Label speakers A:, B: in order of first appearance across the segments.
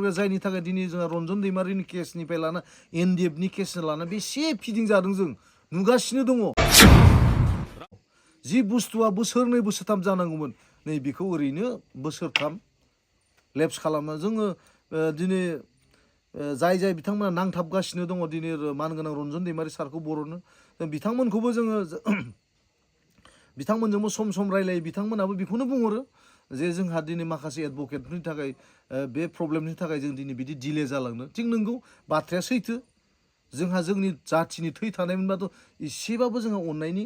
A: जायनि थाखाय दिनै जोंहा रन्जन दैमारिनि केसनिफ्राय लाना एनडिएफनि केस लाना बेसे फिदिं जादों जों नुगासिनो दङ। जि बुस्थुआ बोसोरनै बोसोरथाम जानांगौमोन नै बेखौ ओरैनो बोसोरथाम लेप्स खालामो जोङो दिनै जाय बिथांमोना नांथाबगासिनो दङ दिनै मानगोनां रन्जन दैमारि सारखौ बर'नो बिथांमोनखौबो जोङो बिथांमोनजोंबो सम रायलायो बिथांमोनाबो बेखौनो बुंहरो जे जोंहा दिनै माखासे एडभकेटनि थाखाय बे प्रब्लेमनि थाखाय जों दिनै बिदि डिले जालांनो थिग नंगौ बाथ्राया सैथो जोंहा जोंनि जाथिनि थै थानायमोनबाथ' एसेबाबो जोंहा अननायनि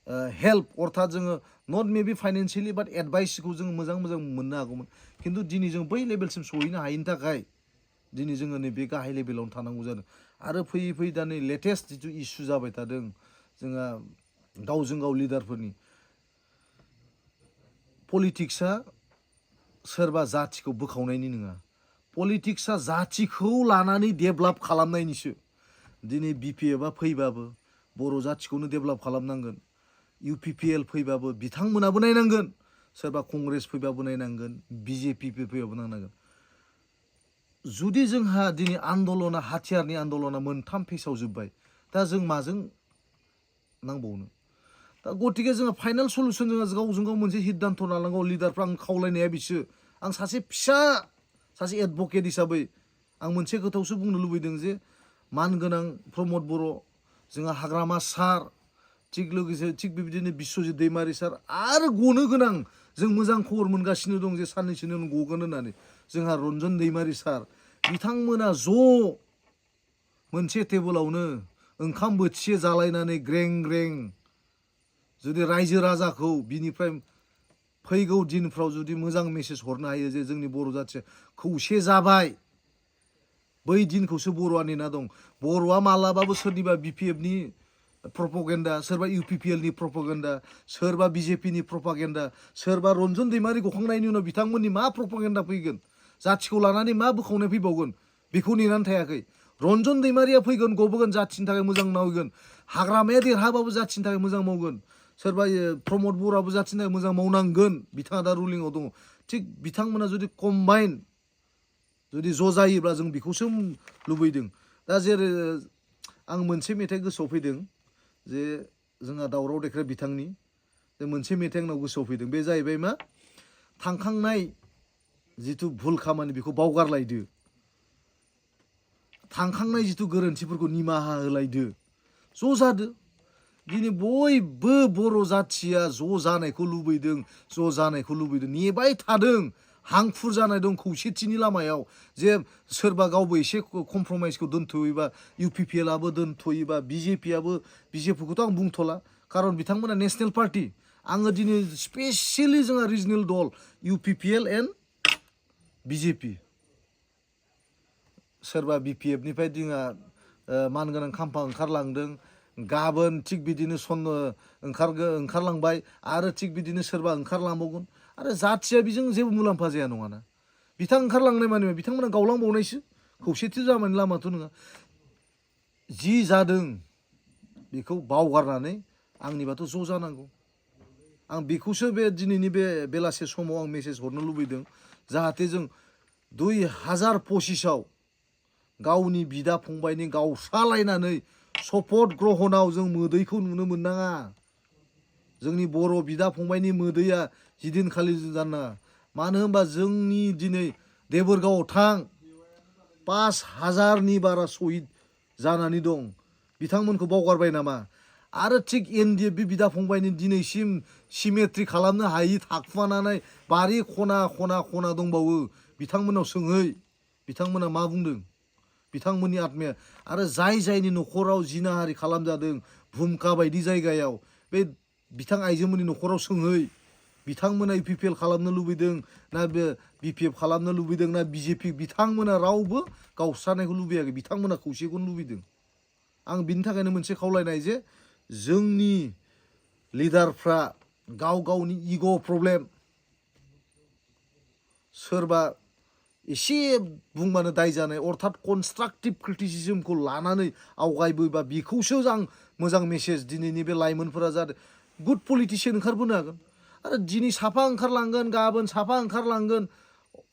A: हेल्प अर्थात जोङो नट मेबि फाइनान्सियेलि बाट एडभाइसखौ जोङो मोजां मोननो हागौमोन खिन्थु दिनै जों बै लेभेलसिम सहैनो हायैनि थाखाय दिनै जोङो नैबे गाहाय लेभेलावनो थानांगौ जादों आरो फैयै दा नै लेटेस्ट जिथु इस्यु जाबाय थादों जोंहा गावजों गाव लिडारफोरनि पलिटिक्सआ सोरबा जाथिखौ बोखावनायनि नङा पलिटिक्सआ जाथिखौ लानानै डेभेलप खालामनायनिसो दिनै बिपिएफआ फैबाबो बर' जाथिखौनो डेभेलप खालामनांगोन इउपिपिएल फैबाबो बिथांमोनाबो नायनांगोन सोरबा कंग्रेस फैबाबो नायनांगोन बिजेपि फैबाबो नायनांगोन जुदि जोंहा दिनै आन्दलना हाथियारनि आन्दलना मोनथाम फेसाव जोब्बाय दा जों माजों नांबावनो दा गतिके जोङो फाइनाल सलुसन जोङो गावजों गाव मोनसे सिद्धान्त लानांगौ लिडारफ्रा आं खावलायनाया बिसो आं सासे एडभकेट हिसाबै आं मोनसे खोथाखौसो बुंनो लुबैदों जे मानगोनां प्रमद बर' जोंहा हाग्रामा सार थिग लोगोसे थिग बेबायदिनो बिश्वजित दैमारि सार आरो गनो गोनां जों मोजां खबर मोनगासिनो दं जे साननैसोनि उनाव गगोन होननानै जोंहा रन्जन दैमारि सार बिथांमोना ज' मोनसे टेबोलावनो ओंखाम बोथिसे जालायनानै ग्रें जुदि रायजो राजाखौ बिनिफ्राय फैगौ दिनफ्राव जुदि मोजां मेसेज हरनो हायो जे जोंनि बर' जाथिया खौसे जाबाय बै दिनखौसो बर'आ नेना दं बर'आ मालाबाबो सोरनिबा बिपिएफनि प्रपगेन्डा सोरबा इउपिपिएलनि प्रपगेन्डा सोरबा बिजेपिनि प्रपागेन्डा सोरबा रन्जन दैमारि गखांनायनि उनाव बिथांमोननि मा प्रपगेन्डा फैगोन जाथिखौ लानानै मा बोखावनाय फैबावगोन बेखौ नेनानै थायाखै रन्जन दैमारिया फैगोन गबोगोन जाथिनि थाखाय मोजां मावगोन हाग्रामाया देरहाबाबो जाथिनि थाखाय मोजां मावगोन सोरबा प्रमद बर'आबो जाथिनि थाखाय मोजां मावनांगोन बिथाङा दा रुलिंआव दङ थिग बिथांमोना जुदि कम्बाइन जुदि ज' जायोब्ला जों बेखौसो लुबैदों दा जेरै आं मोनसे मेथाइ गोसोआव फैदों जे जोंहा दावराव देख्रे बिथांनि जे मोनसे मेथाइ आंनाव गोसोआव फैदों बे जाहैबाय मा थांखांनाय जिथु भुल खामानि बेखौ बावगारलायदो थांखांनाय जिथु गोरोन्थिफोरखौ निमाहा होलायदो ज' जादो दिनै बयबो बर' जाथिया ज' जानायखौ लुबैदों नेबाय थादों हांखुर जानाय दं खौसेथिनि लामायाव जे सोरबा गावबो एसे कमप्रमाइसखौ दोनथ'योबा इउपिपिएलआबो दोनथ'योबा बिजेपिखौथ' आं बुंथ'ला खारन बिथांमोना नेसनेल पार्टि आङो दिनै स्पेसियेलि जोंहा रिजनेल दल इउपिपिएल एन्ड बिजेपि सोरबा बिपिएफनिफ्राय जोंहा मानगोनां खाम्फा ओंखारलांदों गाबोन थिग बिदिनो ओंखारलांबाय आरो थिग बिदिनो सोरबा ओंखारलांबावगोन आरो जाथिया बेजों जेबो मुलाम्फा जाया नङाना बिथां ओंखारलांनाय माने बिथांमोना गावलांबावनायसो खौसेथि जानायनि लामाथ' नङा जि जादों बेखौ बावगारनानै आंनिबाथ' ज' जानांगौ आं बेखौसो बे दिनैनि बे बेलासे समाव आं मेसेज हरनो लुबैदों जाहाथे जों 2025आव गावनि बिदा फंबायनि गावस्रालायनानै शपथ ग्रहणाव जों मोदैखौ नुनो मोननाङा जोंनि बर' बिदा फंबायनि मोदैया जिदिनखालि जानो नाङा मानो होनबा जोंनि दिनै देबोरगावआव थां 5000नि बारा शहिद जानानै दं बिथांमोनखौ बावगारबाय नामा आरो थिग एनडिएफ बे बिदा फंबायनि दिनैसिम सिमेट्रि खालामनो हायि थाखुमानानै बारि खना दंबावो बिथांमोनाव सोंहै बिथांमोना मा बुंदों बिथांमोननि आत्माया आरो जायनि न'खराव जिनाहारि खालामजादों भुमका बायदि जायगायाव बे बिथां आइजोमोननि न'खराव सोंहै बिथांमोना इउपिपिएल खालामनो लुबैदों ना बे बिपिएफ खालामनो लुबैदों ना बिजेपि बिथांमोना रावबो गावस्रानायखौ लुबैयाखै बिथांमोना खौसेखौनो लुबैदों आं बिनि थाखायनो मोनसे खावलायनाय जे जोंनि लिडारफ्रा गावनि इग' प्रब्लेम सोरबा एसे बुंबानो दाय जानाय अर्थात कनस्ट्राक्टिभ क्रिटिसिजमखौ लानानै आवगायबोबा बेखौसो आं मोजां मेसेज दिनैनि बे लाइमोनफोरा जादों गुड पलिटिशियान ओंखारबोनो हागोन आरो दिनै साफा ओंखारलांगोन गाबोन साफा ओंखारलांगोन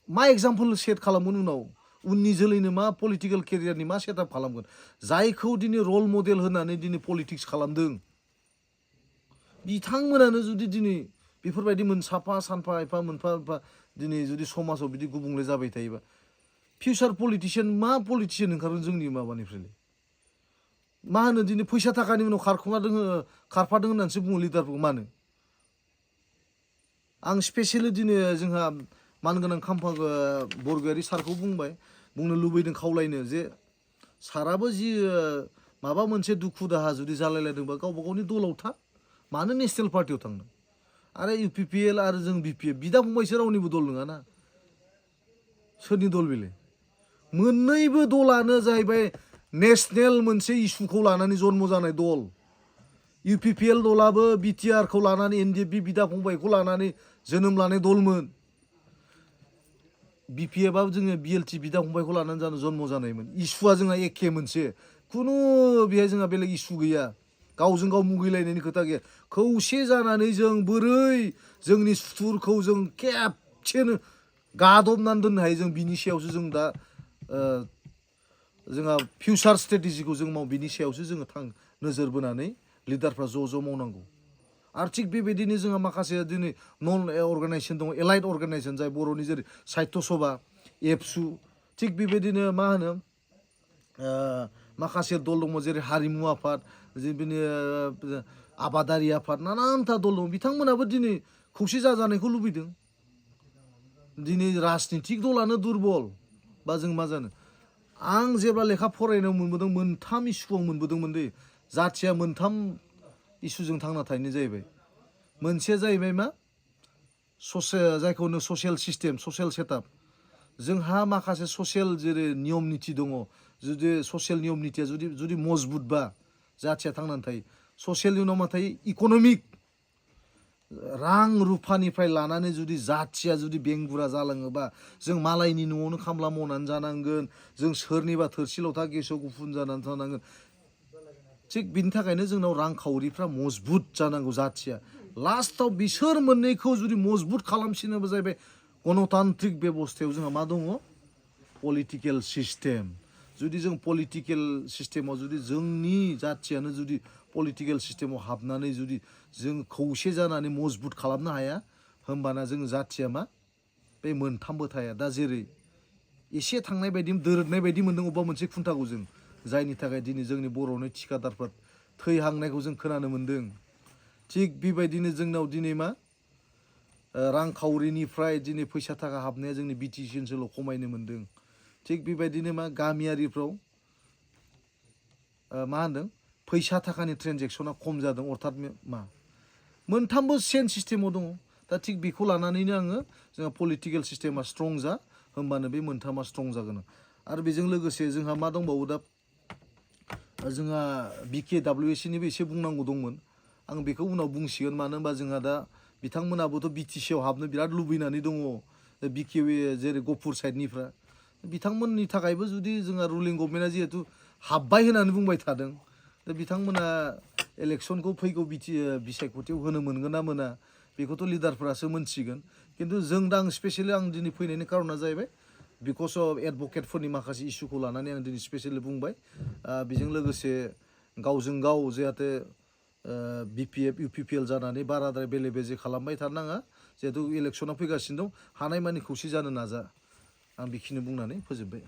A: मा एग्जाम्पल सेट खालामगोन उनाव उननि जोलैनो मा पलिटिकेल केरियारनि मा सेटआप खालामगोन जायखौ दिनै रल मडेल होनानै दिनै पलिटिक्स खालामदों बिथांमोनानो जुदि दिनै बेफोरबायदि सानफा एफा मोनफा मोनफा दिनै जुदि समाजाव बिदि गुबुंले जाबाय थायोबा फिउचार पलिटिशियान मा पलिटिशियान ओंखारगोन जोंनि माबानिफ्रायलाय मा होनो दिनै फैसा थाखानि उनाव खारफादों होननानैसो बुङो लिडारफोरखौ मानो आं स्पेसियेलि दिनै जोंहा मानगोनां खाम्फा बरगयारि सारखौ बुंनो लुबैदों खावलायनो जे साराबो जि माबा मोनसे दुखु दाहा जुदि जालायलायदोंबा गावबा गावनि दलाव था मानो नेशनेल पार्टियाव थांनो आरो इउपिपिएल आरो जों बिपिएफ बिदा फंबायसो रावनिबो दल नङाना सोरनि दल बेलाय मोननैबो दलानो जाहैबाय नेशनेल मोनसे इस्युखौ लानानै जन्म जानाय दल इउपिपिएल दलाबो बिटिआरखौ लानानै एनडिएफबि बिदा फंबायखौ लानानै जोनोम लानाय दलमोन बिपिएफआबो जोङो बिएलटि बिदा फंबायखौ लानानै जन्म जानायमोन इस्युआ जोंहा एखे मोनसे खुनु बेहाय जोंहा बेलेग इस्यु गैया गावजों गाव मुगैलायनायनि खोथा गैया खौसे जानानै जों बोरै जोंनि सुथुरखौ जों खेबसेनो गादबनानै दोननो हायो जों बिनि सायावसो जों दा जोंहा फिउचार स्ट्रेटेजिखौ जों बिनि सायावसो जोङो नोजोर बोनानै लिडारफ्रा ज' मावनांगौ आरो थिग बेबायदिनो जोंहा माखासे दिनै नन अर्गानाइजेसन दङ एलाइड अर्गानाइजेसन जाय बर'नि जेरै साहित्य सभा एबसु थिग बेबायदिनो मा होनो माखासे दल दङ जेरै हारिमु आफाद बिदिनो आबादारि आफाद नानानथा दल दं बिथांमोनाबो दिनै खौसे जाजानायखौ लुबैदों दिनै राजनितिक दलानो दुरबल बा जों मा जानो आं जेब्ला लेखा फरायनो मोनबोदों मोनथाम इस्युआव मोनबोदोंमोन दे जाथिया मोनथाम इस्युजों थांना थानाय जाहैबाय मोनसेया जाहैबाय मा जायखौ होनो ससियेल सिस्टेम ससियेल सेटआप जोंहा माखासे ससियेल जेरै नियम निथि दङ जुदि ससियेल नियम निथिया जुदि मजबुतबा जाथिया थांनानै थायो ससियेलनि उनाव मा थायो इक'नमिक रां रुफानिफ्राय लानानै जुदि जाथिया जुदि बेंगुरा जालाङोबा जों मालायनि न'आवनो खामला मावनानै जानांगोन जों सोरनिबा थोरसि लथा गेसाव गुफुन जानानै थानांगोन थिग बिनि थाखायनो जोंनाव रांखावरिफ्रा मजबुत जानांगौ जाथिया लास्टआव बिसोर मोननैखौ जुदि मजबुत खालामसिनोबा जाहैबाय गणतान्त्रिक बेबस्थायाव जोंहा मा दङ पलिटिकेल सिस्टेम जुदि जों पलिटिकेल सिस्टेमाव जुदि जोंनि जाथियानो जुदि पलिटिकेल सिस्टेमाव हाबनानै जुदि जों खौसे जानानै मजबुत खालामनो हाया होमबाना जों जाथिया मा बे मोनथामबो थाया दा जेरै एसे थांनाय बायदि दोरोदनाय बायदि मोनदों अबेबा मोनसे खुन्थाखौ जों जायनि थाखाय दिनै जोंनि बर'नि थिखादारफ्रा थैहांनायखौ जों खोनानो मोन्दों थिग बेबायदिनो जोंनाव दिनै मा रांखावरिनिफ्राय दिनै फैसा थाखा हाबनाया जोंनि बिटिसि ओनसोलाव खमायनो मोन्दों थिग बेबायदिनो मा गामियारिफ्राव मा होनदों फैसा थाखानि ट्रेनजेक्सना खम जादों अर्थात मा मोनथामबो सेम सिस्टेमाव दङ दा थिग बेखौ लानानैनो आङो जोंहा पलिटिकेल सिस्टेमा स्ट्रं जा होमबानो बे मोनथामा स्ट्रं जागोन आरो बेजों लोगोसे जोंहा मा दंबावो दा जोंहा BKWSनिबो एसे बुंनांगौ दंमोन आं बेखौ उनाव बुंसिगोन मानो होनबा जोंहा दा बिथांमोनाबोथ' बिटिसिआव हाबनो बिराद लुबैनानै दङ BK जेरै गफुर साइडनिफ्रा बिथांमोननि थाखायबो जुदि जोंहा रुलिं गभर्नमेन्टआ जिहेतु हाबबाय होननानै बुंबाय थादों दा बिथांमोना इलेक्सनखौ फैगौ बिसायख'थियाव होनो मोनगोन ना मोना बेखौथ' लिडारफोरासो मोनसिगोन खिन्थु जों दा आं स्पेसियेलि आं दिनै फैनायनि कारना जाहैबाय बिकज अफ एडभकेटफोरनि माखासे इस्युखौ लानानै आं दिनै स्पेसियेलि बुंबाय बेजों लोगोसे गावजों गाव जाहाथे बिपिएफ इउपिपिएल जानानै बाराद्राय बेले बेजे खालामबाय थानो नाङा जिहेतु इलेक्सना फैगासिनो दं हानायमानि खौसे जानो नाजा आं बेखिनि बुंनानै फोजोबबाय